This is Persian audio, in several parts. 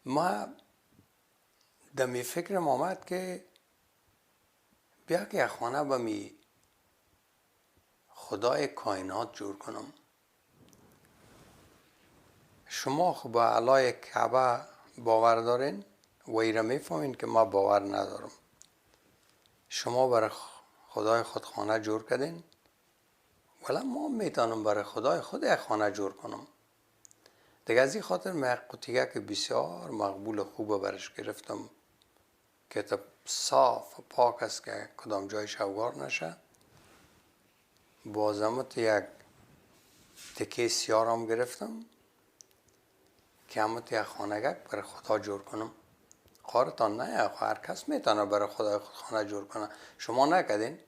ما دمی فکرم آمد که بیا که خانه به می خدای کائنات جور کنم. شما خب به علای کعبه باور دارین و ایره میفهمین که ما باور ندارم. شما برای خدای خود خانه جور کردین، ولی ما میتونم برای خدای خود یک خانه جور کنم. دیگه از این خاطر من یک قطیگه که بسیار مقبول خوب برش گرفتم که تا صاف و پاک است که کدام جای شوگار نشه. بازم یک تکه سیارم گرفتم که همون یک خانگک برای خدا جور کنم. خارتان نه، هر کس میتونه برای خدای خود خانه جور کنه. شما نکردین،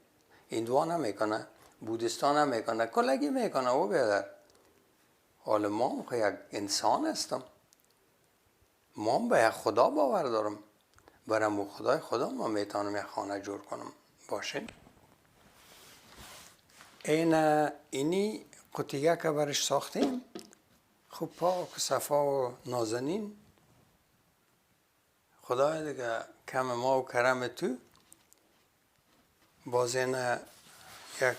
هندوها نمیکنه، بودیستا نمیکنه، کلگی میکنه او بیادر. حالا ما هم یک انسان هستم، ما هم به یک خدا باور دارم، برای خدای خدا ما میتونم یک خانه جور کنم. باشین اینی قطیگه که برش ساختیم خوب پاک و صفا و نازنین. خدای دیگه کم ما و کرم تو. باز این یک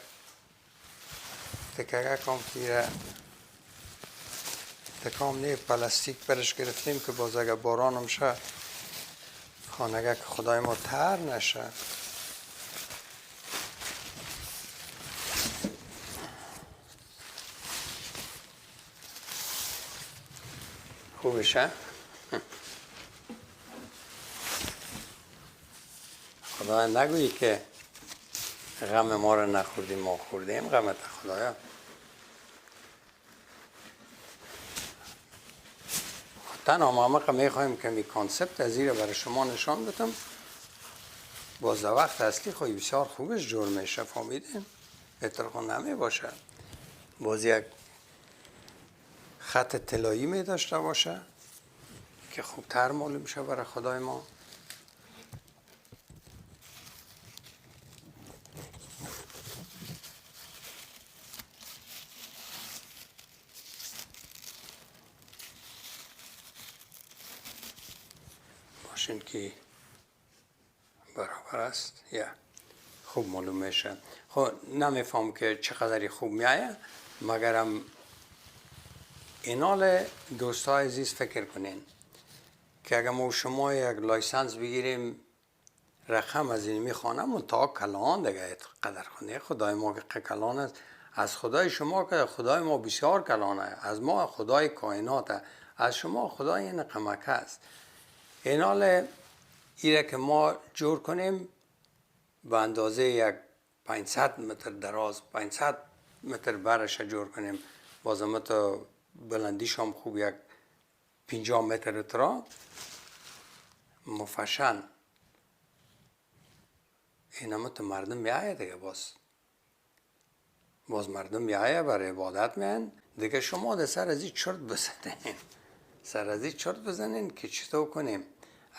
تکه کم که تکام نه پلاستیک برش گرفتیم که باز اگه بارانم شه خانگه که خدای ما تر نشه. خوبشه؟ خدای نگویی که غم ما رو نخوردیم، ما خوردیم غمت خدایا. تنها ما همه میخوایم که می concept از ایره برای شما نشان بدم. باز وقت اصلی خواهی بسیار خوبش جور میشه، فهمیدین؟ بهتر خود نمی باشه. باز یک خط طلایی می داشته باشه که خوبتر معلوم شه برای خدای ما. باشین که برابر است یا خوب معلوم میشه. خب نمیفهم که چقدری خوب میایه، مگرم اینال دوستای عزیز فکر کنین که اگر ما شما یک license بگیریم رقم از این میخوانم تا کلان دیگه قدر خونه خدای ما که کلان است، از خدای شما که خدای ما بسیار کلانه، از ما خدای کائنات، از شما خدای این قمکه است. اینال ایره که ما جور کنیم به اندازه یک 500 متر دراز، 500 متر برش جور کنیم، بازم تو بلندیش هم خوب یک 50 متر ترا مفشن. اینم تو مردم میایه دیگه، باز مردم میایه برای عبادت میان دیگه. شما ده سر از این چرت بزنین، سر از این چرت بزنین که چطور کنیم.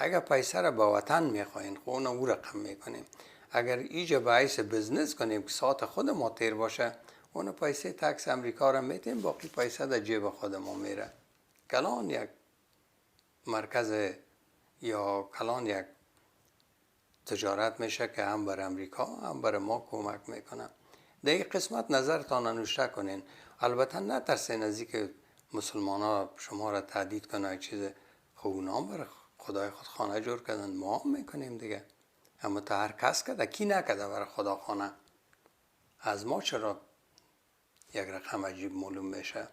اگر پیسه را به وطن میخواین خب اون او رقم میکنیم. اگر ایجا به حیث business کنیم که ساعت خود ما تیر باشه، اون پیسه tax امریکا را میتیم، باقی پیسه در جیب خود ما میره. کلان یک مرکز یا کلان یک تجارت میشه که هم بر امریکا هم بر ما کمک میکنه. در این قسمت نظرتان نوشته کنین. البته نترسین از که مسلمان ها شما را تهدید کنه چیز. خب اونا هم بر خدای خود خانه جور کردن، ما هم میکنیم دیگه. اما تا هر کس کده کی نکده بر خدا خانه، از ما چرا یک رقم عجیب معلوم میشه؟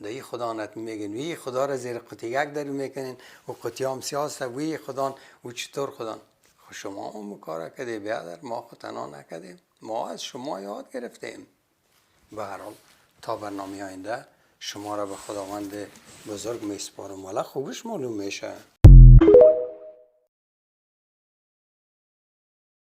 ده ای خدا نت میگن وی خدا را زیر قطیگک داری میکنین و قطی هم سیاست وی خدا و چطور خدا. خب شما هم کار کردی بیادر، ما خود تنها نکردیم، ما از شما یاد گرفتیم. به هر حال تا برنامه آینده شما را به خداوند بزرگ میسپارم. والا خوبش معلوم میشه.